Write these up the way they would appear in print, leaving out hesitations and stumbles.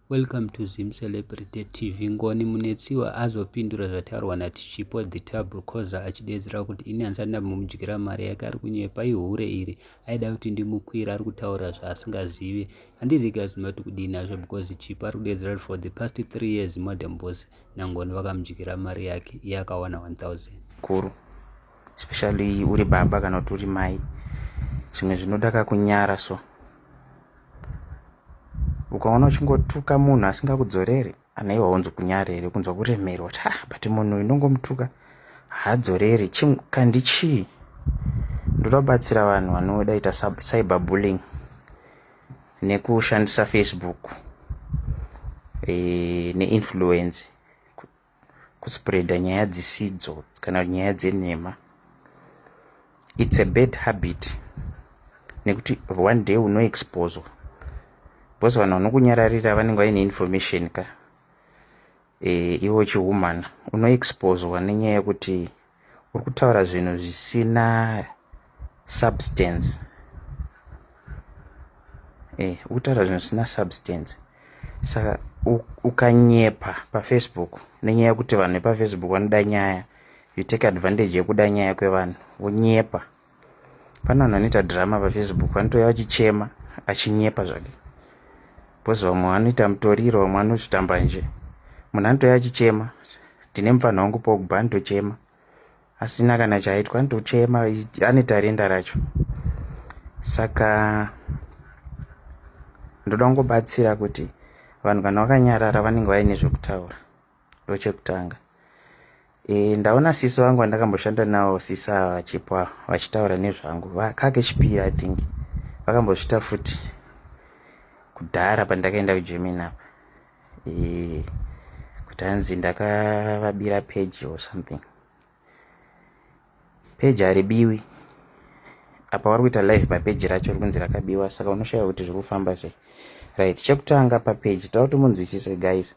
Welcome to Zim Celebrity TV. Ngoni Munetsiwa azopindura zvataurwa naTichipo the Trouble Causer achideedzera kuti ini handisati ndambomudyira mari yake, ari kunyepa, ihure iri, aida kuti ndimukwire, ari kutaura zvaasingazive. Handizivi guys munoti kudii nazvo because Chipo ari kudeedzera kuti for the past 3 years Madam Boss naNgoni vakamudyira mari yake, iye akawana 1000. Kuru, especially uri baba kana kuti uri mai, zvimwe zvinoda kakunyara. So ukaona uchingotuka munhu asingakudzoreri, anaiwa unzi kunyara here, kunzwa kuremerwa kuti, "Ah, but munhu inongomutuka haadzoreri kandi chii?" Ndoda kubatsira vanhu vanoda ita cyber bullying nekushandisa Facebook neinfluence kuspreada nyaya dzisidzo kana nyaya dzenhema. It's a bad habit nekuti one day unoexposwa, because vanhu vanokunyararira vanenge vaine information ka. Iwe uchihumana unoexposwa nenyaya yekuti uri kutaura zvinhu zvisina substance. Uri kutaura zvinhu zvisina substance. Saka ukanyepa paFacebook nenyaya yekuti vanhu vepaFacebook vanoda nyaya, you take advantage yekuda nyaya kwevanhu, wonyepa. Pane vanhu vanoita drama paFacebook, vanotouya vachichema achinyepa zvake, because vamwe vanoita mutoriro, vamwe vanozvitamba nje. Munhu anotouya achichema, "Ndine mufanha wangu Pogba," anotochema asina kana chaitwa, anotochema, ane tarenda racho. Saka ndoda kungobatsira kuti vanhu kana vakanyarara vanenge vaine zvekutaura. Ndochekutanga. Ndaona sisi vangu vandakamboshanda navo, sisi ava vachipa vachitaura nezvangu kakechipiri. I think vakambozvita futi kudhara pandakaenda kuGermany apa, kuti hanzi ndakavabira page or something. Page haribiwi. Apa vari kuita live papeji racho ri kunzi rakabiwa, saka unoshaya kuti zviri kufamba sei. Right, chekutanga papeji, toda kuti munzwisise guys,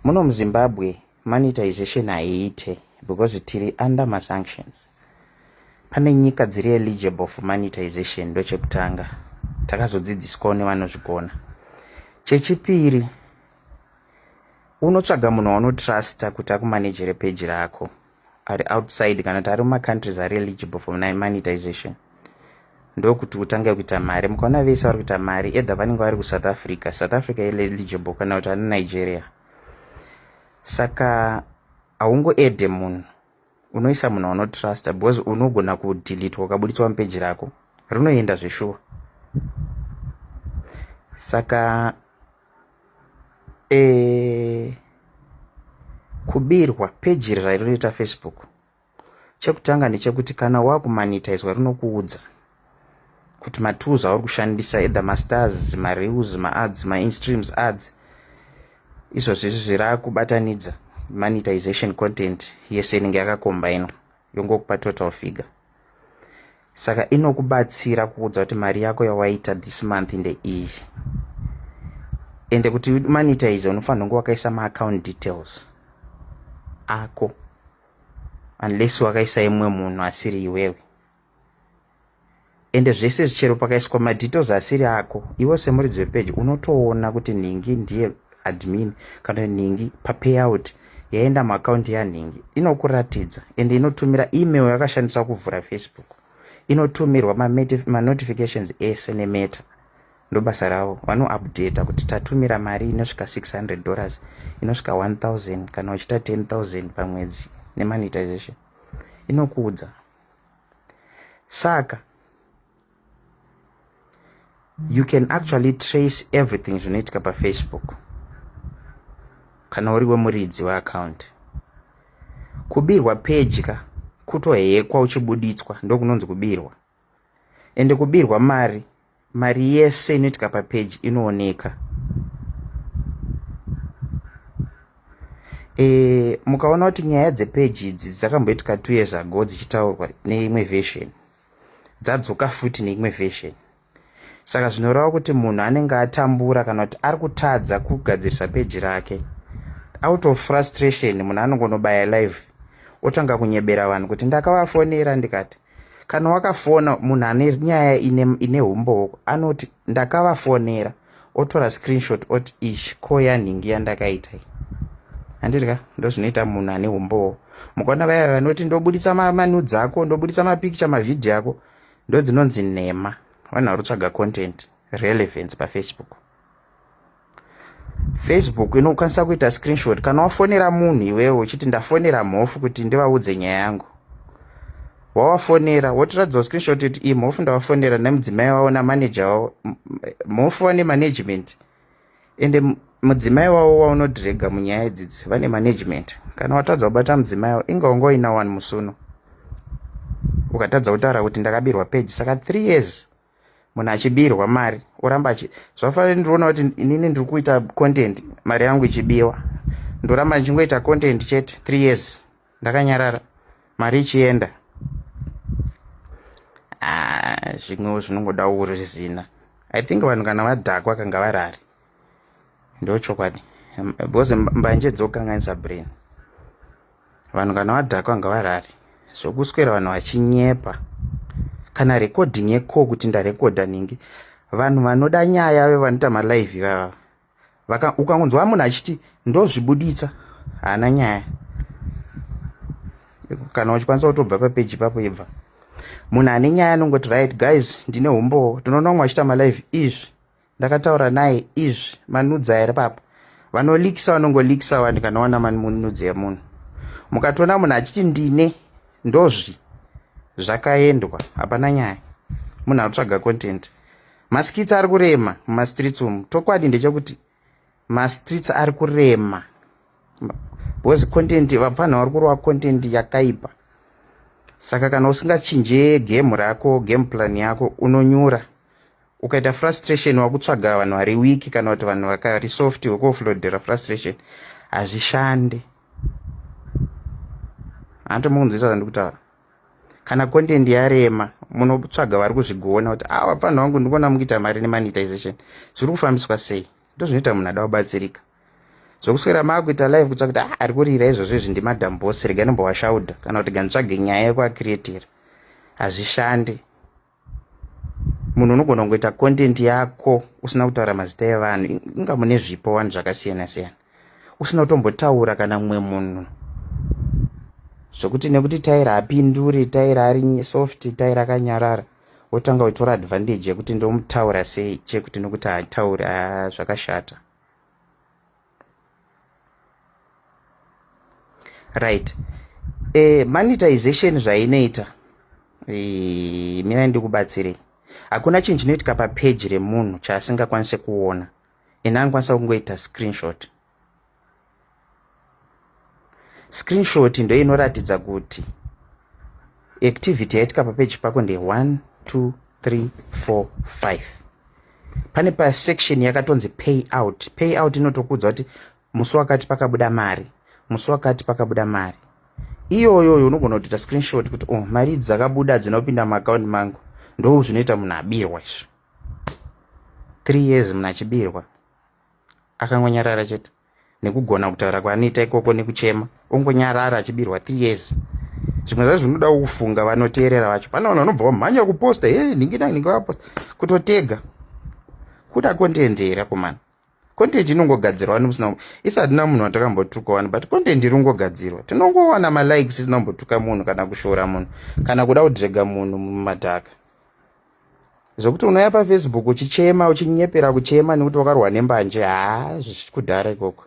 muno muZimbabwe monetization haiite because tiri under masanctions. Pane nyika dziri eligible for monetization. Ndochekutanga, takazodzidziswawo nevanozvigona. Chechipiri, unotsvaga munhu waunotrusta kuti akumanejere peji rako ari outside kana kuti ari mumacountries ari eligible for monetization, ndokuti utange kuita mari. Mukaona vese vari kuita mari, either vanenge vari kuSouth Africa, South Africa eligible, kana kuti ani Nigeria. Saka haungoadde munhu, unoisa munhu waunotrusta because unogona kudeletwa, ukabuditswa mupeji rako rinoenda zveshuwa. Saka kubirwa peji zvairinoita Facebook, chekutanga ndechekuti kana wakumonetizwa rinokuudza kuti matools auri kushandisa, either mastars, mareels, maads, mainstreams ads, izvozvo izvi zvirakubatanidza monetization content yese inenge yakakombainwa, yongokupa total figure. Saka inokubatsira kuudza kuti mari yako yawaita this month ndeiyi. Ende kuti monetize unofanira kunge wakaisa maaccount details ako, unless wakaisa imwe munhu asiri iwewe. Ende zvese zvichero pakaiswa madetails asiri ako, iwe semuridzi wepeji unotoona kuti nhingi ndiye admin kana nhingi papayout yaenda muakaunti yanhingi, inokuratidza. Ende inotumira email yakashandiswa kuvhura Facebook, inotumirwa manotifications ese neMeta. Ndobasa ravo, vanoupdata kuti tatumira mari inosvika $600, inosvika 1000, kana uchiita 10,000 pamwedzi nemonetization, inokuudza. Saka you can actually trace everything zvinoitika paFacebook kana uri wemuridzi weaccount. Kubirwa peji ka kutohackwa uchibuditswa, ndokunonzi kubirwa. Ende kubirwa mari, mari yese inoitika papeji inooneka. Mukaona kuti nyaya dzepeji idzi dzakamboitika 2 years ago dzichitaurwa neimwe version, dzadzoka futi neimwe version. Saka zvinoreva kuti munhu anenge atambura kana kuti ari kutadza kugadzirisa peji rake, out of frustration munhu anongonobaya live, otanga kunyebera vanhu kuti ndakavafonera ndikati. Kana wakafona munhu ane nyaya ine humbowo anoti ndakavafonera. Otora screenshot oti ichi ko yanhingi yandakaita iyi. Handiti ka? Ndozvinoita munhu ane umbowo. Mukaona vaya vanoti ndobuditsa manudes ako, ndobuditsa mapicture, mavhidhiyo ako, ndodzinonzi nhema. Vanhu vari kutsvaga content relevance paFacebook. Facebook inokwanisa kuita screenshot kana wafonera munhu iwewe uchiti ndafonera mhofu kuti ndivaudze nyaya yangu. Wawafonera wotiratidzawo screenshot kuti iyi mhofu ndavafonera nemudzimai wavo namanager wavo. Mhofu vane management ende mudzimai wavo waunodrega munyaya idzidzi vane management. Kana watadza kubata mudzimai wavo inga wanga uina wani musuno ukatadza kutaura kuti ndakabirwa page. Saka 3 years munhu achibirwa mari oramba achi zvafanira. Ndinoona kuti inini ndiri kuita content, mari yangu ichibiwa, ndoramba ndichingoita content chete. 3 years ndakanyarara, mari ichienda. Ah, zvimwewo zvinongoda urizina. I think vanhu kana vadhakwa kanga varari, ndo chokwadi, because mbanje dzokanganisa brain. Vanhu kana vadhakwa ngavarari. Zvokuswera vanhu vachinyepa, kana recording yeko kuti ndarekodha ningi. Vanhu vanoda nyaya ve vanoita malive ivava, ukangonzwa munhu achiti ndozvibuditsa, haana nyaya. Kana uchikwanisa kutobva papeji ipapo, ibva. Munhu ane nyaya anongoti, "Right guys, ndine umbowo." Tinoona umwe achiita malive izvi, "Ndakataura naye izvi, manudza here papa?" Vanolikisa vanongolikisa vanhu. Kana wana manudzi emunhu, mukatoona munhu achiti ndine ndozvi zvakaendwa, hapana nyaya, munhu akutsvaga content. Maskits ari kurema mumastreets umu. Tokwadi ndechekuti mastreets ari kurema because content, vapfanha vari kurova content yakaipa. Saka kana usingachinje game rako, game plan yako, unonyura. Ukaita frustration, wakutsvaga vanhu vari weak kana kuti vanhu vakari soft wekuoffloadera frustration. Hazvishande. Handimunzwisa zvandikutaura? Kana content yarema, munotsvaga vari kuzvigona kuti a vapfanha vangu, ndikuona mukuita mari nemonetization, zviri kufambiswa sei? Ndozvinoita munhu ada kubatsirika. Zvokuswera maakuita live kutsva kuti ah, ari kurira izvozvo izvi ndiMadam Boss, rega ndimbovashaudha, kana kuti ganditsvage nyaya yekuacreatira, hazvishande. Munhu unogona kungoita content yako usina kutaura mazita evanhu. Inga mune zvipo vanhu zvakasiyana siyana, usina kutombotaura kana mumwe munhu, zvokuti nekuti Taira apinduri, Taira ari soft, Taira akanyarara, wotanga kutora advantage yekuti ndomutaura sei chekuti nokuti haatauri. Zvakashata. Right, monetization zvainoita, mirai ndikubatsirei. Hakuna chinhu chinoitika papeji remunhu chaasingakwanisi kuona. Ine anokwanisa kungoita screenshot. Screenshot ndo inoratidza kuti activity yaitika papeji pako nde 1 2 3 4 5. Pane pasection yakatonzi pay out. Pay out inotokuudza kuti musi wakati pakabuda mari, musi wakati pakabuda mari. Iyoyoyo unogona kutoita screenshot kuti, "Oh, mari idzi dzakabuda dzina kupinda muakaunti mangu." Ndo zvinoita munhu abirwa izvo. 3 years munhu achibirwa akangonyarara chete, nekugona kutaura kwaanoita ikoko nekuchema, ongonyarara achibirwa 3 years. Zvimwe zvacho zvinoda kufunga vanoteerera vacho. Pane vanhu vanobva vamhanya kuposta, "He, nhingi nanhingi vaposta." Kutotega kuda content here akomana? Content inongogadzirwa nemusina. Isi hatina munhu watakambotuka wani, but content iri kungogadzirwa. Tinongowana malikes isina kumbotuka munhu kana kushora munhu kana kuda kudrega munhu mumadhaka. Zvokuti unouya paFacebook uchichema, uchinyepera kuchema nekuti wakarwa nembanje, haa, zvichikudhara ikoko.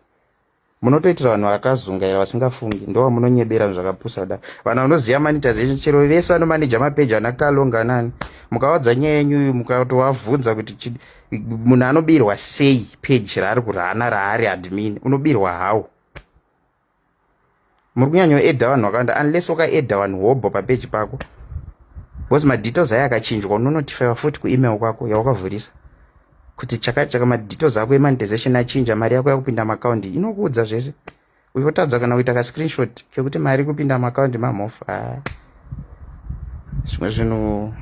Munotoitira vanhu vakazungaira, vasingafungi, ndo vamunonyebera zvakapusa kudai. Vanhu vanoziva monetization, chero vese vanomaneja mapeji ana Kalonga nani, mukavadza nyaya yenyuyu, mukatovabvunza kuti munhu anobirwa sei peji raari kurana, raari admin, unobirwa how? Muri kunyanyoedha vanhu vakawanda, unless wakaedha vanhu hobho papeji pako, because madetails aya akachinjwa, unonotifaiwa futi kuemail kwako yawakavhurisa kuti chakati chaka, madetails ako emonetization achinja, mari yako yakupinda maakaundi. Inokuudza zvese. Uchotadza kana kuita kascreenshot kekuti mari kupinda maakaundi mamhofu. Zvimwe zvinhu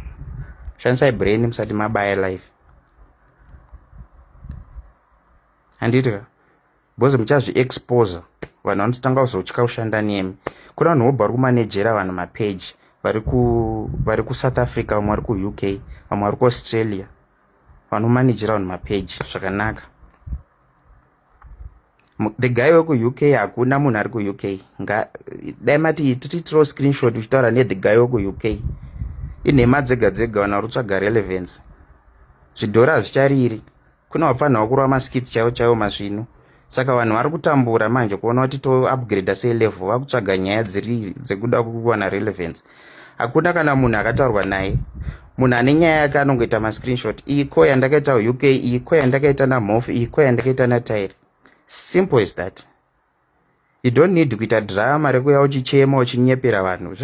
shandisai brain musati mabaya live, handiti ka? Because muchazviexposa, vanhu vanototanga kuzotya kushanda nemi. Kuna vanhu vobva vari kumanejera vanhu mapeji vari kuSouth Africa, vamwe vari kuUK, vamwe vari kuAustralia. Vanomanijira vanhu mapeji zvakanaka. The guy wekuUK, hakuna munhu ari kuUK. Dai mati titiitirawo screenshot uchitaura nethe guy wekuUK. Inhema dzega dzega, vanhu vari kutsvaga relevance. Zvidhora hazvichariri. Kune vapfanha vakurova maskits chaiwo chaiwo masvinu. Saka vanhu vari kutambura manje kuona kuti toupgrada sei level, vakutsvaga nyaya dziri dzekuda kuwana relevance. Hakuna kana munhu akataurwa naye. Munhu ane nyaya yake anongoita mascreenshot. Iyi ko yandakaita UK, iyi ko yandakaita namhofu, iyi ko yandakaita natairi. Simple as that. You don't need kuita drama rekuya uchichema uchinyepera vanhu.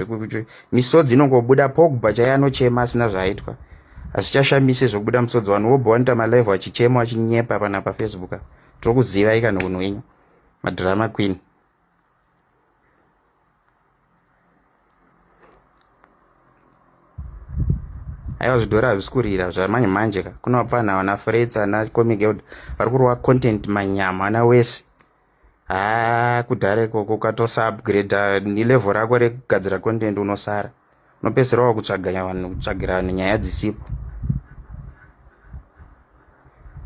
Misodzi inongobuda. Pogba chaiye anochema asina zvaaitwa. Hazvichashamise zvokubuda musodzi. Vanhu vobva vanoita malive vachichema vachinyepa pana paFacebook. Tiri kuzivai kana unhu wenyu, madrama queen. Aiwa, zvidhora hazvisi kurira zvamanje manje ka. Kuna vapfana vana Frets, ana Comic Elder vari kurova content manyama, ana wese. Haa, kudhara ikoko ukatosa upgrade level rako rekugadzira content, unosara, unopedzisira wakutsvaga vanhu, kutsvagira vanhu nyaya dzisipo.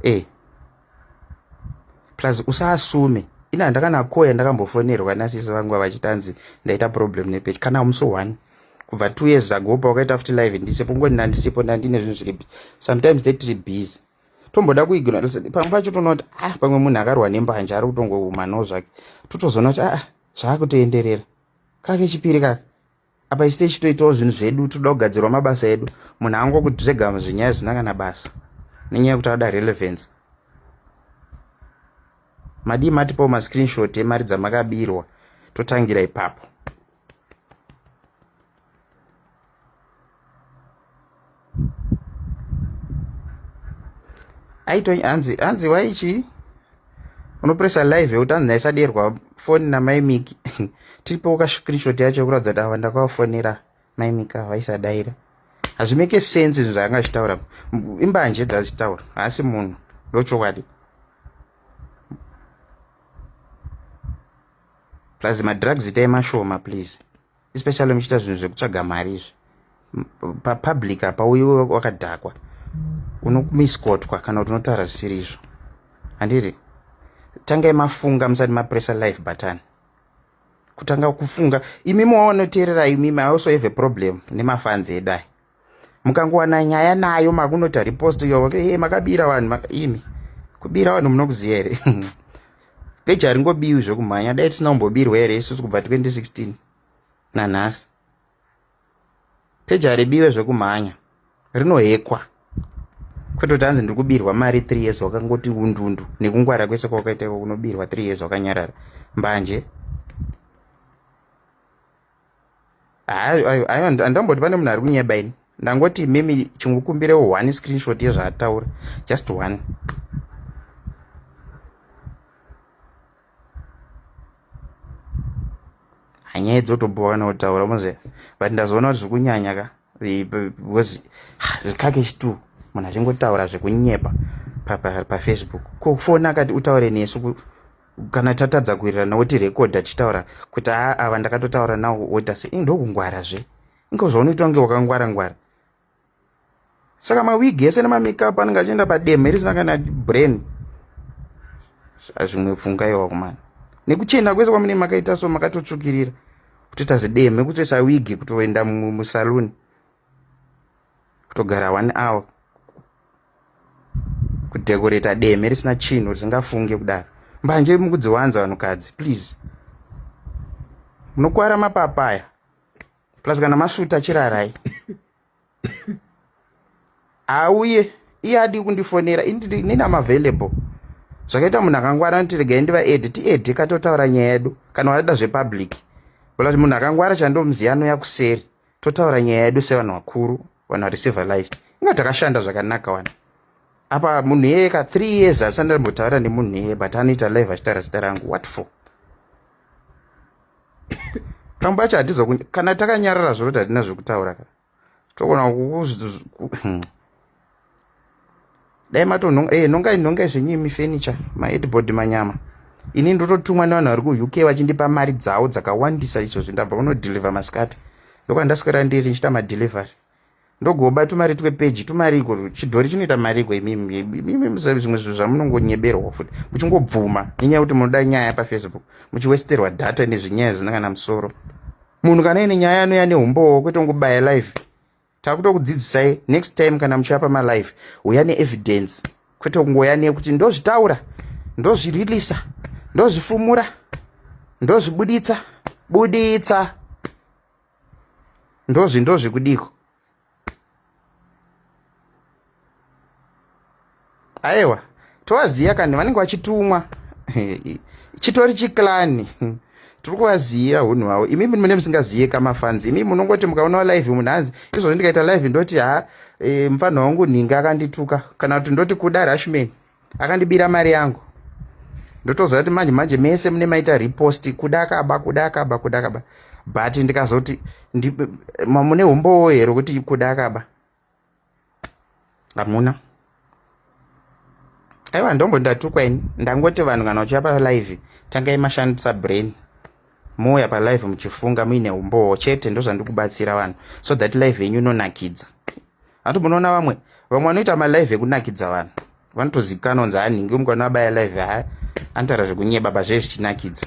E plus usaasume ina handakana koya. Ndakambofonerwa nasisi vangu vachitanzi ndaita problem nepage kana musi one kubva 2 years ago pawakaita futi live ndisipo. Ngoni ndandisipo, ndandine zvinhu zviri. Sometimes they tiri busy, tomboda kuignore. Pamwe pacho toona kuti ah, pamwe munhu akarwa nembanje ari kutongoumanawo zvake. Totozoona kuti ah, zvaakutoenderera kake chipiri kake apa. Isi tichitoitawo zvinhu zvedu, toda kugadzirwa mabasa edu. Munhu angokutirega zvinyaya zvisina kana basa nenyaya yekuti ada relevance. Madii matipawo mascreenshot emari dzamakabirwa, totangira ipapo. Aito hanzi hanzi waichi unopresa live yekuti hanzi ndaisaderwa foni namaimiki. Tiripowo kascreenshot yacho yekuratidza kuti ava ndakavafonera maimiki, ava vaisadaira. Hazvimake sense zvinhu zvaanga achitaura. Imbanje dzachitaura, haasi munhu, ndochokwadi. Plus madrugs itai mashoma please, especially muchiita zvinhu zvekutsvaga mari izvi papublic. Apa uyu wakadhakwa, unomisquotwa kana kuti unotaura zvisiri izvo, handiti? Tangai mafunga musati mapressa live button. Kutanga kufunga imimi wawanoteerera imimi. I also have a problem nemafanzi edu aya. Mukangowana nyaya nayo makunota repost yo, hey, makabira vanhu maka, imi kubira vanhu munokuziva here? Peji haringobiwi zvekumhanya. Dai tisina kumbobirwa here isusu kubva 2016 nanhasi? Peji haribiwe zvekumhanya, rinohekwa, kwete kuti hanzi ndiri kubirwa mari 3 years wakangoti undundu. Nekungwara kwese kwawakaita iko kunobirwa 3 years wakanyarara, mbanje. Handamboti pane munhu ari kunyeba ini. Ndangoti mimi chingokumbirewo one screenshot yezvaataura, just one. Hanyaya dzotobowa kana kutaura moziva, but ndazoona kuti zviri kunyanya ka, because zvikake chitu munhu achingotaura zvekunyepa paFacebook. Ko foni akati utaure nesu kana tatadza kuwirirana, wotirekodha tichitaura kuti aa, ava ndakatotaura nawo, woita sei? Ndokungwara zve inge zvaunoita kunge wakangwara ngwara. Saka mawigi ese nemamakeup anenge achienda pademhe risina kana brain. Zvimwe pfungaiwa kumana nekuchena kwese kwamune makaita so, makatotsvukirira kutoita zidemhe, kutoisa wigi, kutoenda musaluni, kutogara one hour kudhekoreta deme risina chinhu, risingafunge kudaro. Mbanje mukudziwanza vanhukadzi, please, munokwara mapapaya. Plus kana masvuta chirarai. Auye iye adi kundifonera, inini am available. Zvakaita munhu akangwara noti regai ndivaedhe, tiedhe katotaura nyaya yedu kana vada zvepublic. Plus munhu akangwara chandomuziva anouya kuseri, totaura nyaya yedu sevanhu vakuru, vanhu vari civilized. Inga takashanda zvakanaka wani. Apa munhu iyeye ka 3 years asati ndambotaura nemunhu iyeye, but anoita live achitaura zita rangu. What for? Pamwe pacho hatizo kana takanyarara zvoroti hatina zvekutaura ka, togona dai matonhonga eh, nongai nongai zvenyimi furniture, maheadboard, manyama. Ini ndototumwa nevanhu vari kuUK vachindipa mari dzavo dzakawandisa. Izvozvi ndabva kunodeliver masikati, ndokwandaswera ndiri ndichiita madelivery. Ndogoba tumari twepeji tumariko chidhori chinoita mariko imimi imimi zvimwe zvinhu zvamunongonyeberwa futi muchingobvuma nenyaya yekuti munoda nyaya pafacebook muchiwesterwa data nezvinyaya zvisina kana musoro munhu kana ine nyaya anouya neumbowo kwete kungobaya live takutokudzidzisai next time kana muchiapa malive uya neevidence kwete kungoya nekuti ndozvitaura ndozvirilisa ndozvifumura ndozvibuditsa buditsa ndozvi ndozvikudiko aewa tovaziva kani vanenge vachitumwa chitori chiklani tiri kuvaziva hunhu hwavo imi mune musingazive kamafanzi imi munongoti mukaona live munhu hanzi izvozvi ndikaita live ndoti ha e, mufanha wangu nhinga akandituka kana kuti ndoti kuda rashman akandibira mari yangu ndotoziva kuti manje manje mese mune maita repost kuda akaba kuda akaba kuda akaba but ndikazoti mune umbowo here kuti kuda akaba hamuna aiwa ndombo ndatukwa ini ndangoti vanhu kana uchiya palive tangai mashandisa brain mouya palive muchifunga muine umbowo chete ndozvandikubatsira vanhu so that live yenyu inonakidza hati munoona vamwe vamwe vanoita malive ekunakidza vanhu vanotozikanwa kunzi hanhingi mukana abaya live ha anotaura zvekunyeba ba zvee zvichinakidza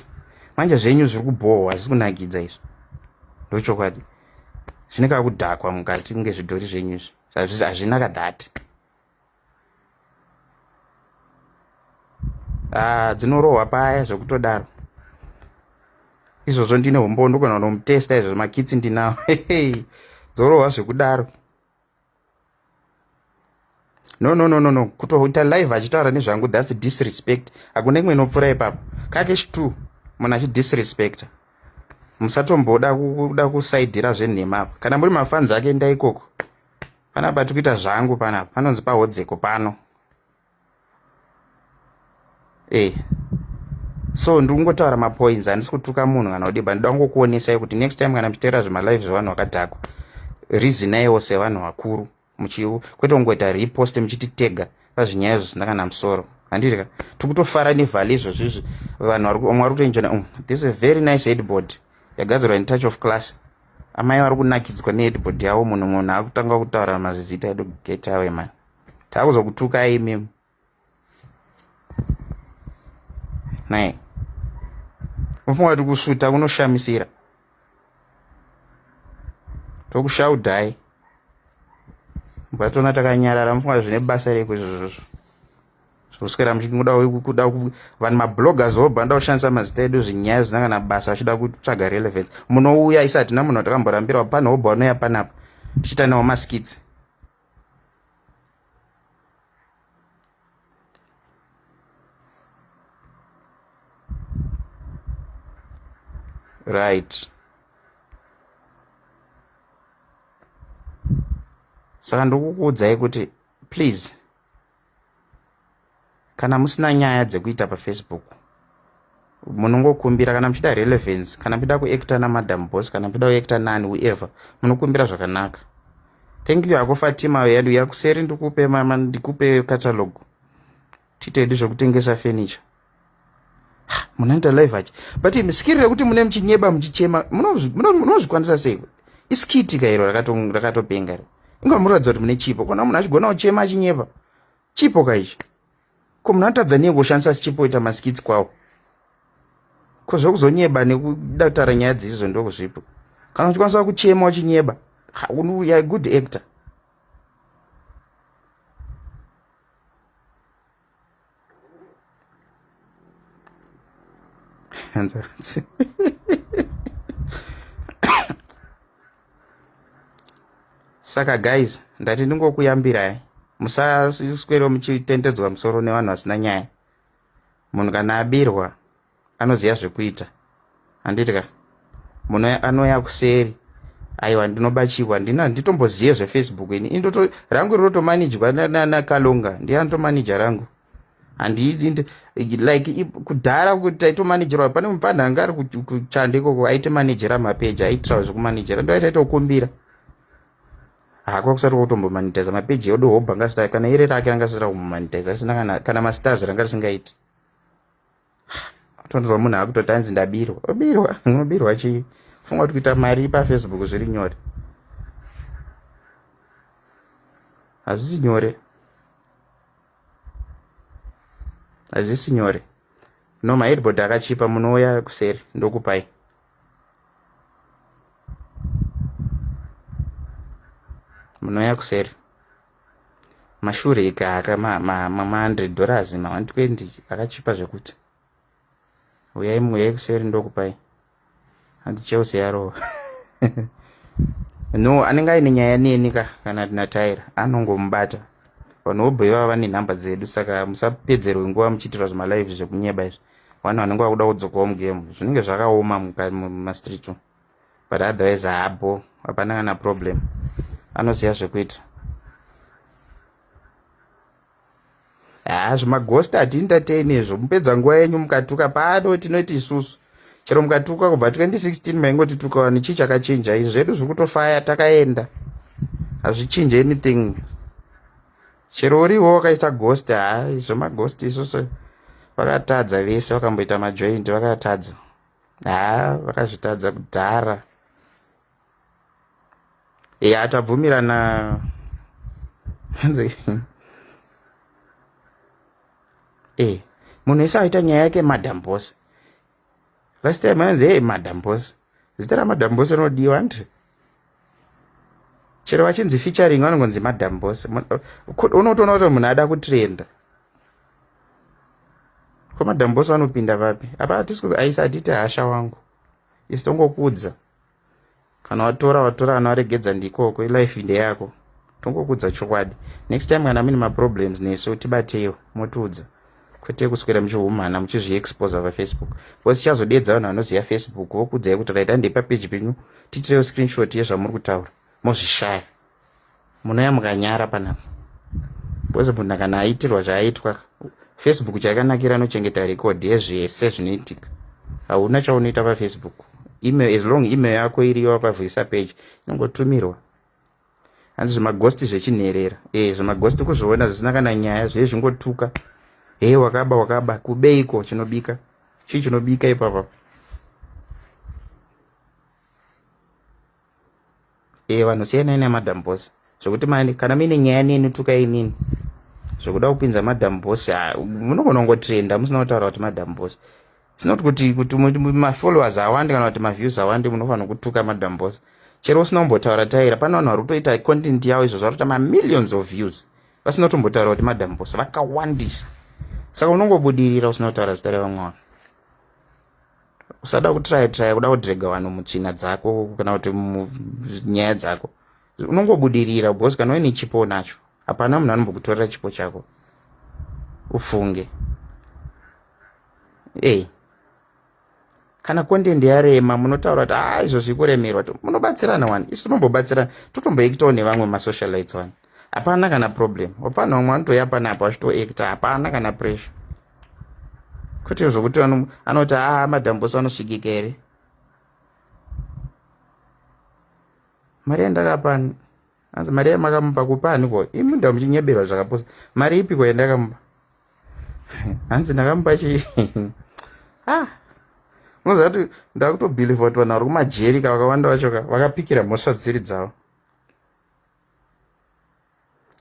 manje zvenyu zviri kubhohwa hazvisi kunakidza izvi ndochokwadi zvine kakudhakwa mukati kunge zvidhori zvenyu izvi hazvina kadhati ah, dzinorohwa paya zvekutodaro izvozvo ndine humbowo ndogona kunomutesta izvozvo makitsi ndinawo dzorohwa zvekudaro no no no no no kutoita live achitaura nezvangu thats disrespect hakuna imwe inopfuura ipapo kakesh two munhu achidisrespecta musatomboda kuda kusaidhira zvenhema apa kana muri mafanzi ake enda ikoko panapa tikuita zvangu panapa panonzi pahodzeko pano eh so ndiri kungotaura mapoints handisi kutuka munhu kana kudii but ndoda kungokuonesai kuti next time kana muchiteera zvemalive zvevanhu vakadhakwa reasonaiwo sevanhu vakuru muchi kwete kungoita repost muchiti tega pazvinyaya zvisina kana musoro handiti ka tikutofara nevhali izvozvo izvi vanhu vamwe vari kutoenjona um, this is a very nice headboard yagadzirwa in touch of class amai vari kunakidzwa neheadboard yavo munhu munhu akutanga kutaura mazizita edu get away man takuzokutukai imimi naye unofunga kuti kusvuta kunoshamisira tokushaudhai mbatona takanyarara mufunga zvine basa reko izvozvozvo zvokuswera muchingoda kuda vanhu mabloggers vobva vanoda kushandisa mazita edu zvinyaya zvisina kana basa vachida kutsvaga relevance munouya isi hatina munhu watakamborambira pane wobva vanouya panapa tichiita nawo maskits right saka ndikukuudzai kuti please kana musina nyaya dzekuita pafacebook munongokumbira kana muchida relevance kana muchida kuacta namadam boss kana muchida kuacta nani whoever munokumbira zvakanaka thank you hako fatima yedu yakuseri ndikupe mama ndikupe catalog tiite hedu zvekutengesa furniture munoita live achi but imi skiri rekuti mune muchinyeba muchichema munozvikwanisa sei iskiti ka iro rakatopenga iro inga munoratidza kuti mune chipo kona munhu achigona kuchema achinyeba chipo ka ichi ko munhu anotadza nei kushandisa chipo ita maskits kwawo ko zvekuzonyeba nekuda kutaura nyaya dzizvo ndokuzvipo kana uchikwanisa kuchema uchinyeba ya good actor saka guys ndati ndingokuyambirai musaswero muchitendedzwa musoro nevanhu vasina nyaya munhu kana abirwa anoziva zvekuita handiti ka munhu anouya kuseri aiwa ndinobachikwa ndina nditombozive zvefacebook ini indoto rangu rinotomanijwa nakalonga ndiye anotomanija rangu handidi like kudhara kuti taitomanijirwa pane mupfanha anga ari kuchanda ikoko aitomanijera mapeji aitira zvekumanijera ndo aitaitokumbira hakwa kusati kwakutombomanitiza mapeji edu hobha ngasita kana iri rake ranga risina kumbomanitiza risina kana, kana mastars ranga risingaiti tonzwa munhu akutoti anzi ndabirwa obirwa unobirwa chii funga kuti kuita mari pafacebook zviri nyore Hazvisi nyore. Hazvisi nyore. No, maheadboard akachipa munouya kuseri ndokupai. Munouya kuseri. Mashure ikaka ma ma ma 100 dollars ma 120 akachipa zvekuti. Uyai uyai kuseri ndokupai. Hanzi Chelsea yarova. No, anenge aine nyaya neni ka kana naTyra anongomubata. Vanhu vobho ivava vane nhamba dzedu saka musapedzerwe nguva muchiitirwa zvimalive zvekunyeba izvi. Vanhu vanenge vakuda kudzokawo mugame zvinenge zvakaoma mumastreet umu. But otherwise haabho hapana kana problem. Anoziva zvekuita. Haa zvimaghost hatientertain izvo mupedza nguva yenyu mukatuka pano tinoti isusu chero mukatuka kubva 2016 maingotituka vanhu chii chakachinja izvi zvedu zviri kutofaya takaenda hazvichinje anything chero uriwo wakaita ghost haa izvo maghost isusu vakatadza vese vakamboita majoint vakatadza haa vakazvitadza kudhara ya tabvumirana hanzi eh munhu wese aita nyaya yake madam boss last time hanzi hey madam boss zita ramadam boss rinodiwa hanti chero vachinzi featuring vanongonzi madam boss unotoona kuti munhu ada kutrenda ko madam boss vanopinda vapi apa hatisi aisa hatiti hasha wangu isi tongokudza Kana watora watora kana waregedza ndikoko ilife ndeyako tongokudza chokwadi next time kana mune maproblems nesu tibateiwo motiudza kwete kuswera muchihumana muchizviexposa pafacebook because tichazodedza vanhu vanoziva facebook vokuudzai kuti right handei papeji penyu tiitirewo screenshot yezvamuri kutaura mozvishaya Munouya mukanyara panapa. Because munhu kana aitirwa zvaaitwa Facebook chakanakira anochengeta record yezvese zvinoitika. Hauna chaunoita paFacebook. Email as long email yako iriyo wakavhurisa page inongotumirwa. Hanzi zvimaghost zvechinherera. Eh zvimaghost kuzviona zvisina kana nyaya zviye zvingotuka. Hey wakaba wakaba kubeiko chinobika. Chii chinobika ipapa? Eh vanhu siyanai namadam boss zvekuti mani kana muine nyaya neni tukai inini zvekuda kupinza madam boss munogona kungotrenda musina kutaura kuti madam boss it's not kuti kuti mafollowers awande kana kuti maviews awande munofanira kutuka madam boss chero usina kumbotaura taira pane vanhu vari kutoita content yavo izvo zvari kuita mamillions of views vasina kutombotaura kuti madam boss vakawandisa saka unongobudirira usina kutaura zita revamwe vanhu usada kutraya traya kuda kudrega vanhu mutsvina dzako kana kuti munyaya dzako unongobudirira because kana uine chipo unacho hapana munhu anombokutorera chipo chako ufunge ei kana content yarema munotaura kuti ah izvo zviri kuremerwa munobatsirana wani isu tinombobatsirana totomboekitawo nevamwe masocialites wani hapana kana problem wapfana vamwe vanotoya panapa vachitoekta hapana kana pressure kwete zvokuti anoti aa ah, madambosi anosvikika here mari yandakapa anzi mari yamakamupa kupa ani ko imi nda muchinyeberwa zvakapusa mari ipi ko yandakamupa hanzi ndakamupa chii ah unoziva kuti ndakutobhilivha kuti vanhu vari kumajeri ka vakawanda vacho ka vakapikira mhosva dzisiri dzavo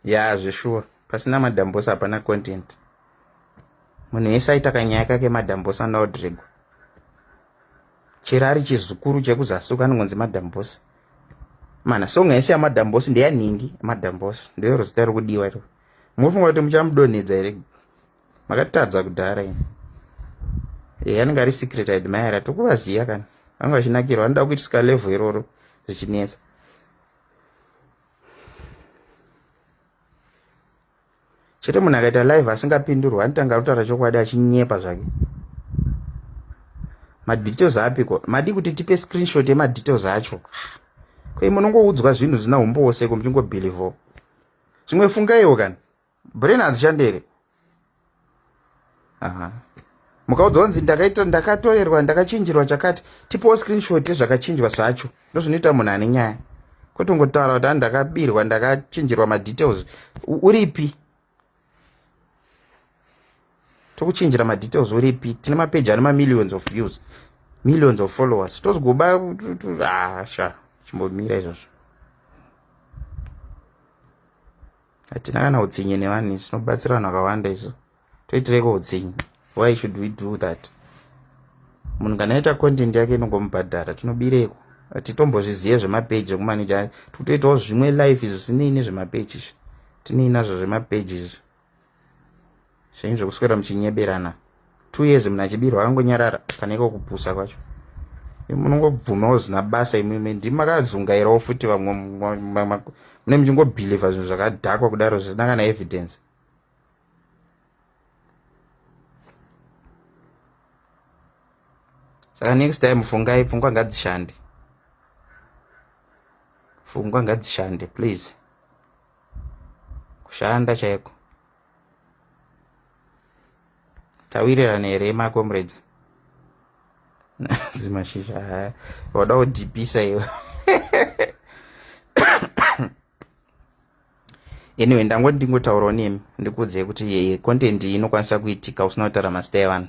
ya zveshuwa pasina madambosi hapana content munhu wese aita kanyaya kake madambosi anoda kudregwa chero ari chizukuru chekuzasuka anongonzi madambosi mana song yese yamadambosi ndeyanhingi madambosi ndeyoro zita riri kudiwa iro munofunga kuti muchamudonhedza here makatadza kudhara ini e anenge ari secret admirer tokuvaziva kana vanga vachinakirwa vanoda kuitisika level iroro zvichinetsa Chete munhu akaita live asingapindurwa anotanga kutaura chokwadi achinyepa zvake. Madetails apiko? Madi kuti tipe screenshot yemadetails acho. Ko munongoudzwa zvinhu zvisina humbowo seko muchingobhilivho. Zvimwe fungaiwo kana. Brain hadzishande here? Aha. Mukaudzwa kunzi ndakaita ndakatorerwa ndakachinjirwa chakati tipewo screenshot yezvakachinjwa zvacho ndozvinoita munhu ane nyaya kwete kungotaura kuti ndakabirwa ndakachinjirwa madetails uripi tokuchinjira madetails uripi tine mapeji ane mamillions of views millions of followers tozogoba ah, sha chimbomira izvozvo. Hatina kana utsinye nevanhu isu, tinobatsira vanhu vakawanda isu. Toitireiko utsinye? Why should we do that? Munhu kana aita content yake inongomubhadhara, tinobireko. Hatitombozvizive zvemapeji ekumaneja, tikutoitawo zvimwe life izvo zvinei nezvemapeji izvi. Tinei nazvo zvemapeji izvi? Zvenyu zvekuswera muchinyeberana. 2 years munhu achibirwa akangonyarara, kana iko kupusa kwacho. Munongobvumawo zvisina basa imimi, ndimi makazungairawo futi vamwe mune muchingobhilivha zvinhu zvakadhakwa kudaro zvisina kana evidence. Saka next time fungai, pfungwa ngadzishande, pfungwa ngadzishande please, kushanda chaiko. Tawirirana here macomrades? Zimashizha haya wada kudhipisa iwe. Anyway, ndangoti ndingotaurawo nemi ndikuudzei kuti content iyi inokwanisa kuitika usina kutaura mazita evanhu,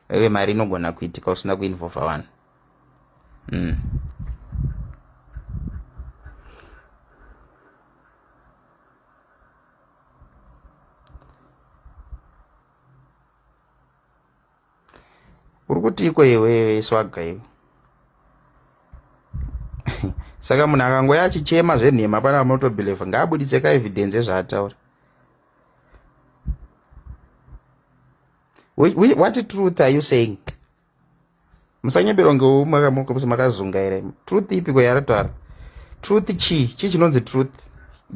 uye mari inogona kuitika usina kuinvolva vanhu. Uri kutiiko iwewe swaga iwe? Saka munhu akangoya achichema zvenhema pana munotobhilevha, ngaabuditse kaevidence ezvaataura. What truth are you saying? Musanyeberwa ngeumwe makazungaira. Truth ipiko yarataura? Truth chii? Chii chinonzi truth?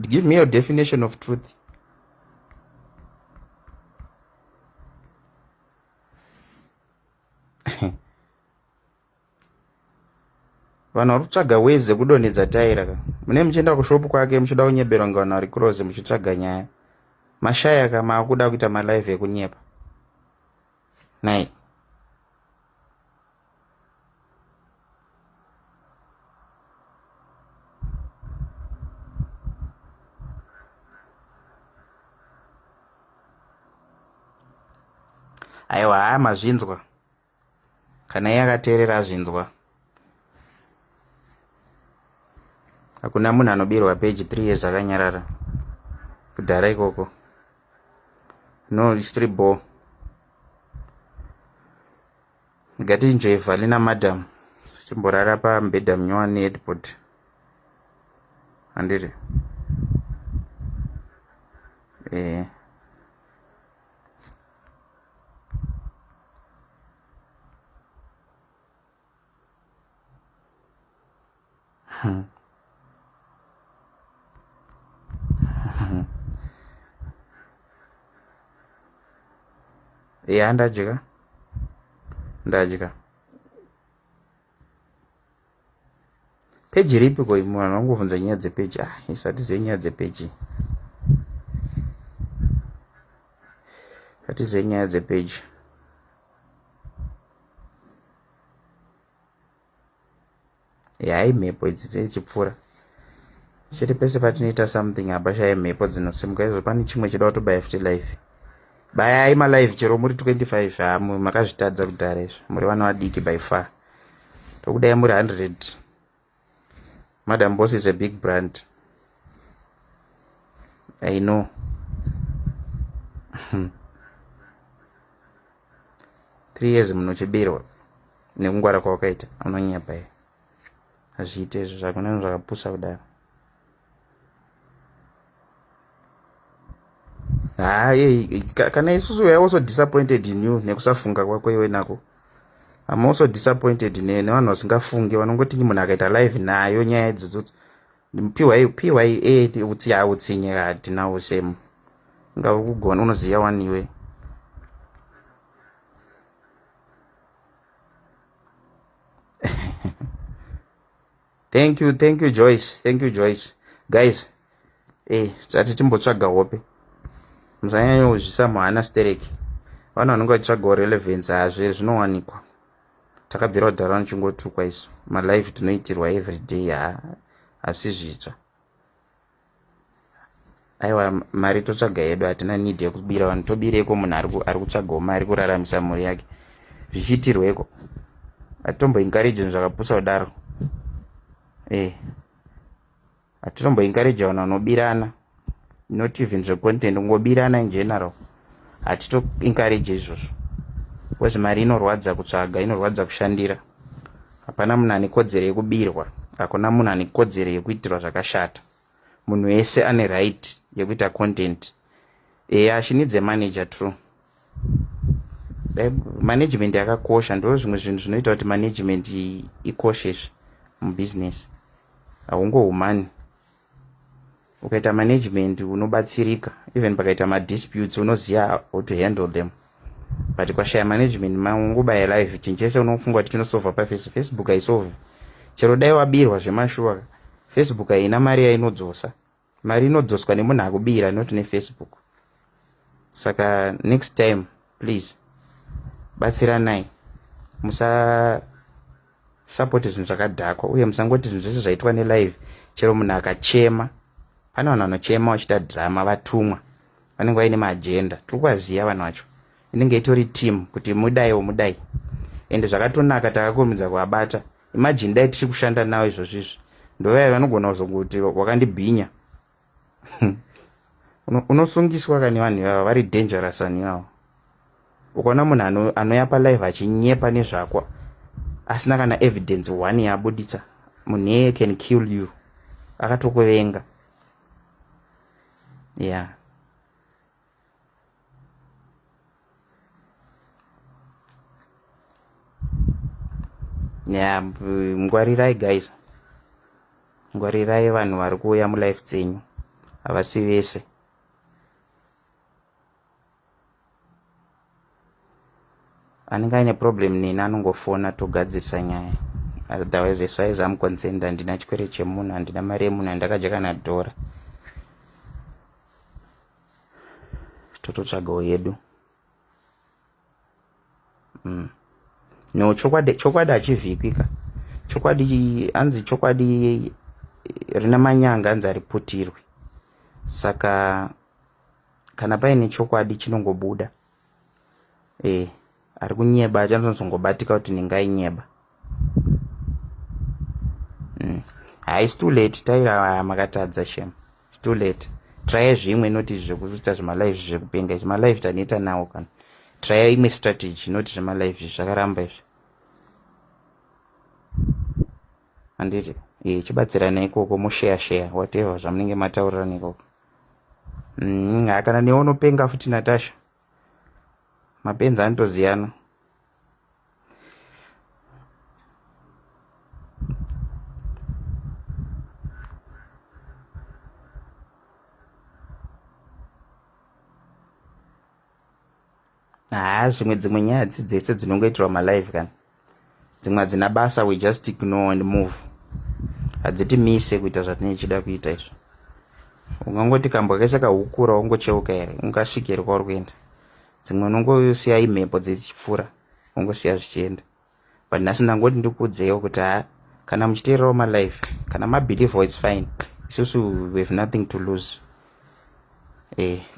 Give me your definition of truth. Vanhu vari kutsvaga ways dzekudonhedza taira ka. Mune muchienda kushopu kwake muchida kunyeberwa ngevanhu vari close muchitsvaga nyaya. Mashaya ka, maakuda kuita malive ekunyepa. Nai. Aiwa, haya mazvinzwa. Kana iye akateerera azvinzwa. Hakuna munhu anobirwa page 3 years akanyarara. Kudhara ikoko. No, it's 3 ball. Ngatinjoye valley na madam. Timborara pamubhedha munyowani headboard. Handiti? Eh. Ya, ndadya, ndadya. Peji ripi ko imwe? Vanhu vangobvunza nyaya dzepeji. Ah, isu hatizive nyaya dzepeji, hatizive nyaya dzepeji. Yai, mhepo idzi dzechipfuura chete pese patinoita something hapashaye mhepo dzinosimuka. Izvo pane chimwe chida kutobaya futi live. Bayai malive chero muri 25. Ha, makazvitadza kudhara izvo, muri vana vadiki by far. Tokudai muri 100. Madam Boss is a big brand, I know. 3 years munhu uchibirwa nekungwara kwawakaita, unonyepa iwe. Hazviite izvo, zvakuna zvakapusa kudaro. Hayi, kana isusu we are also disappointed in you nekusafunga kwako iwe nako. I'm also disappointed nevanhu vasingafungi, vanongoti munhu akaita live nayo nyaya idzodzo. Piwai, piwai utsi hautsinye hatina usemu ngava kugona unoziva waniwe. Thank you, thank you Joyce, thank you Joyce. Guys, tati timbotsvaga hope, musanyanya kuzvisa muhana stereki. Vanhu vanenge vachitsvagawo relevance, hazve zvinowanikwa. Takabvira kudhara vanochingotukwa isu, malive tinoitirwa everyday, ha, hazvisi zvitsva. Aiwa, mari totsvaga yedu, hatina need yekubira vanhu. Tobireko munhu ari kutsvagawo mari kuraramisa mhuri yake, zvichiitirweko? Hatitomboencourage zvinhu zvakapusa kudaro. Hatitomboencourage vanhu vanobirana. Not even zvecontent, kungobirana in general. Hatito encourage izvozvo. Because mari inorwadza kutsvaga, inorwadza kushandira. Hapana munhu ane kodzero yekubirwa. Hakuna munhu ane kodzero yekuitirwa zvakashata. Munhu wese ane right yekuita content. Eya, she needs a manager, true. Management yakakosha, ndo zvimwe zvinhu zvinoita kuti management ikoshe izvi mubusiness. Haungohumani. Ukaita management unobatsirika, even pakaita madisputes unoziva how to handle them. But kwashaya management, mangobaya live, chinhu chese unofunga kuti chinosolva paface. Facebook haisolve. Chero dai wabirwa zvemashuwa, Facebook haina mari yainodzosa. Mari inodzoswa nemunhu akubira, not neFacebook. Saka next time please batsiranai, musasapoti zvinhu zvakadhakwa, uye musangoti zvinhu zvese zvaitwa nelive. Chero munhu akachema, pane vanhu vanochema vachiita drama, vatumwa, vanenge vaine maagenda. Tiri kuvaziva vanhu vacho, inenge itori team kuti mudaiwo mudai. Ende zvakatonaka takakurumidza kuvabata. Imagine dai tichiri kushanda navo izvozvo izvi, ndovaya vanogona kuzongoti wakandibhinya. Unosungiswa kani. Vanhu ivava vari dangerous, vanhu ivava. Ukaona munhu anouya palive achinyepa nezvakwa asina kana evidence one yaabuditsa, munhu iyeye can kill you, akatokuvenga. Yeah, yeah, ngwarirai guys, ngwarirai vanhu vari kuuya mulife dzenyu, havasi vese. Anenge aine problem neni anongofona, togadzirisa nyaya. Otherwise, as far as I'm concerned, handina chikwere chemunhu, handina mari yemunhu, handakadya kana dhora. Tototsvagawo yedu. No, chokwadi, chokwadi hachivhikwi ka. Chokwadi, hanzi chokwadi rina manyanga, hanzi hariputirwi. Saka kana paine chokwadi chinongobuda. Ari kunyeba achanozongobatika kuti ndingainyeba. Hai, it's too late. Taira, makatadza shem, it's too late. Try zvimwe, noti zvekuita zvemalive zvekupenga izvi. Malive tanoita nawo kana. Try imwe strategy, noti zvemalive izvi zvakaramba izvi, handiti? Chibatsirana ikoko, mushare share whatever zvamunenge mataurirana ikoko. Hakana newe unopenga futi, Natasha. Mapenzi anotoziyana. Haa, zvimwe dzimwe nyaya dzi dzese dzinongoitirwa malive kana dzimwe hadzina basa. We just ignore and move, hadzitimise kuita zvatinenge tichida kuita izvo. Ungangoti kambwa kese kahukura, wongocheuka here, ungasvike here kwauri kuenda? Dzimwe unongosiya imhepo dzichipfuura, ungosiya zvichienda. But nhasi ndangoti ndikuudzeiwo kuti ha, kana muchiteererawo malive, kana mabeliever, it's fine. Isusu we have nothing to lose.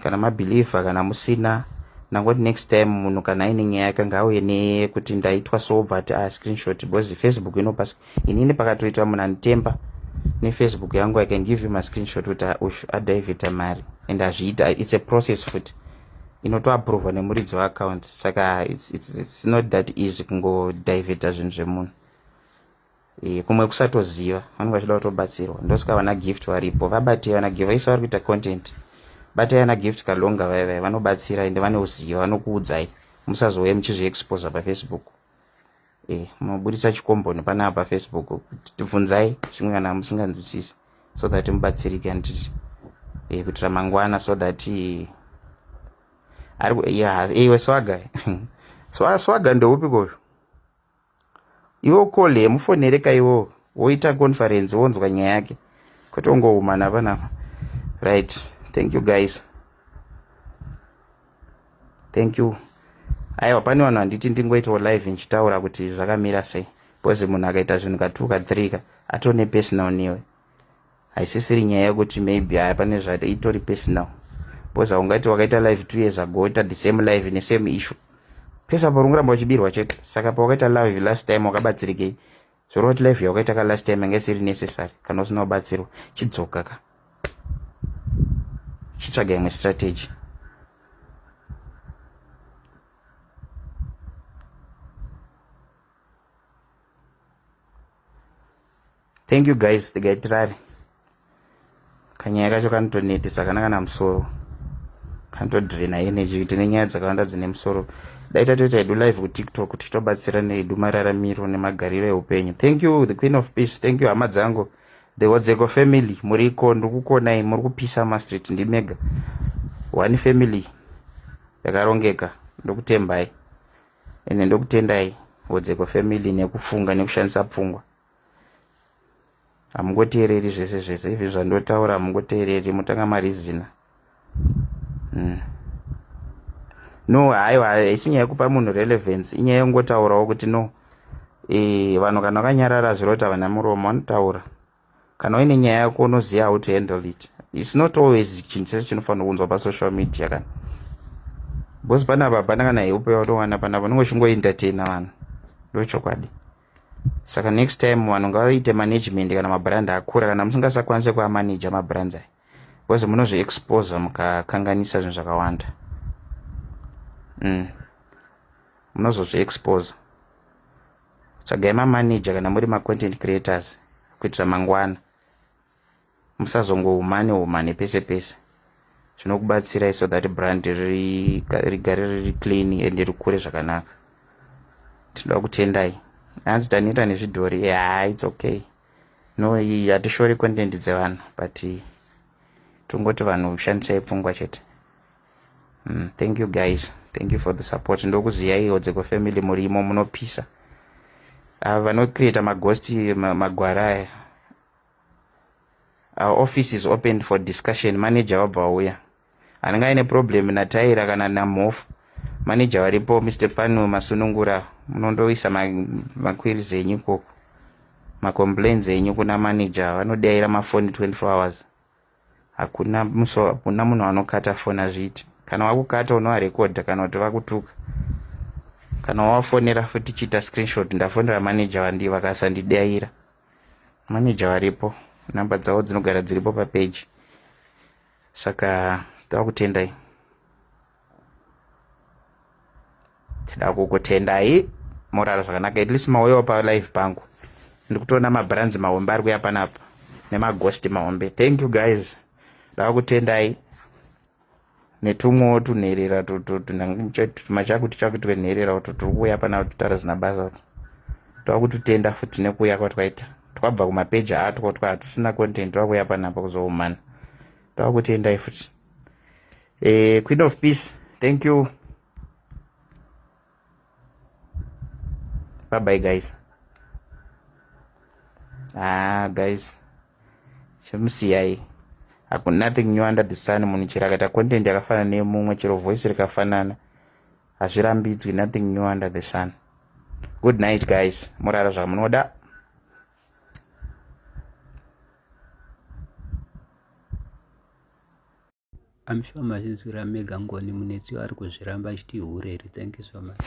Kana mabeliever, kana musina, ndangoti next time munhu kana aine nyaya yake ngaauye nekuti ndaitwa so, obva ati a screenshot, because Facebook inopa. Inini pakatoitwa munhu anitemba neFacebook yangu, I can give you mascreenshot kuti uyu adivhita mari. And hazviita, it's a process futi, inotoaprovwa nemuridzi weaccount. Saka it's not that easy kungodivhita zvinhu zvemunhu. Kumwe kusatoziva, vanenge vachida kutobatsirwa. Ndosaka vana Gift varipo, vabatei vana Gift vaisa vari kuita content. Batai vana Gift Kalonga, vaivai vanobatsira ende vane uziva, vanokuudzai. Musazouye muchizviexposa paFacebook. Munobudisa chikomboni panapa paFacebook. Bvunzai zvimwe kana musinganzwisisi so that mubatsirike, handiti? Kuitira mangwana so that ari iwe Swaga. Swaga ndeupi koyo? Iwo call, mufonere kaiwo, woita conference, wonzwa nyaya yake, kwete ungoumana panapa. Right, thank you guys, thank you. Aiwa, pane vanhu handiti ndingoitawo live ndichitaura kuti zvakamira sei, because munhu akaita zvinhu ka2 ka3 ka atone personal newe, haisisiri nyaya yekuti maybe haya pane zvati, itori personal, because haungati wakaita live 2 years ago, ita the same live nesame issue pese apo, uri kuramba uchibirwa chete. Saka pawakaita live last time wakabatsirikei? Zvoreva kuti live yawakaita ka last time yanga isiri necessary. Kana usina kubatsirwa, chidzoka ka. Chitsvaga imwe strategy. Thank you guys, tikaitirare. Kanyaya kacho kanotonetesa kana kana musoro. Kanotodrena energy tine nyaya dzakawanda dzine musoro. Dai tatoita hedu live kuTikTok tichitobatsira nehedu mararamiro nemagariro eupenyu. Thank you the Queen of Peace. Thank you hama dzangu. The Wodzeko family muriko ndikukonai muri kupisa mastreet ndimega. One family yakarongeka ndokutembai. Ende ndokutendai Wodzeko family nekufunga nekushandisa pfungwa. Hamungoteereri zvese zvese even zvandotaura hamungoteereri motanga marizina. No, haiwa haisi nyaya yekupa munhu relevance, inyaya yekungotaurawo kuti no. Vanhu kana vakanyarara zviroti havana muromo vanotaura. Kana uine nyaya yako unoziva how to handle it. It's not always chinhu chese chinofanira kunzwa pasocial media kana. Because panapa hapana kana help yaunowana panapa unenge uchingoentertaina vanhu. Ndochokwadi. Saka next time vanhu ngavaite management kana mabrand akura kana musingasakwanise kuamanaja mabrands aya. Because munozviexposa mukakanganisa zvinhu zvakawanda. Munozozviexposa. Tsvagai mamanager kana muri macontent creators kuitira mangwana. Musazongohumane humane pese pese. Zvinokubatsirai so that brand rigare riri clean and rikure zvakanaka. Tinoda kutendai. Hanzi taneta nezvidhori. Yeah, it's okay. No, hatishori content dzevanhu but tongoti vanhu shandisai pfungwa chete. Thank you guys. Thank you for the support. Ndokuziyai Wodzeko family murimo munopisa. Ava vanocreata maghost magwara aya. Our office is open for discussion. Manager wabva wauya. Anenge aine problem naTaira kana naMhofu. Manager varipo Mr. Fanu Masunungura. Munondoisa maqueries enyu ikoko. Macomplaints enyu kuna manager. Vanodaira mafoni 24 hours. Hakuna muso, hakuna munhu anokata foni azviiti. Kana wakukata unovarekodha kana kuti vakutuka. Kana wafonera futi chiita screenshot ndafonera manager vandi vakasandidaira. Manager varipo, namba dzavo dzinogara dziripo papage. Saka tavakutendai. Tida kukutendai morara zvakanaka. At least mauyawo pa live pangu. Ndikutoona mabrands mahombe ari kuya panapa nemaghost mahombe. Thank you guys. Ndakutendai. Netumwewo tunherera tumachakuti chakuti twenherera utu turi kuuya panapa tutara zina basa utu. Twakututenda futi nekuuya kwatwaita. Twabva kumapeji atwo twatusina content twakuuya panapa kuzoumana. Twakutendai futi. Queen of Peace, thank you. Bye bye guys. Guys. Chemusiyai. Hakuna nothing new under the sun. Munhu chero akaita content yakafanana nemumwe, chero voice rikafanana, hazvirambidzwi. Nothing new under the sun. Good night guys. Murara zvamunoda. I'm sure mazvinzwira mega Ngoni Munetsiwa ari kuzviramba achiti hure iri. Thank you so much.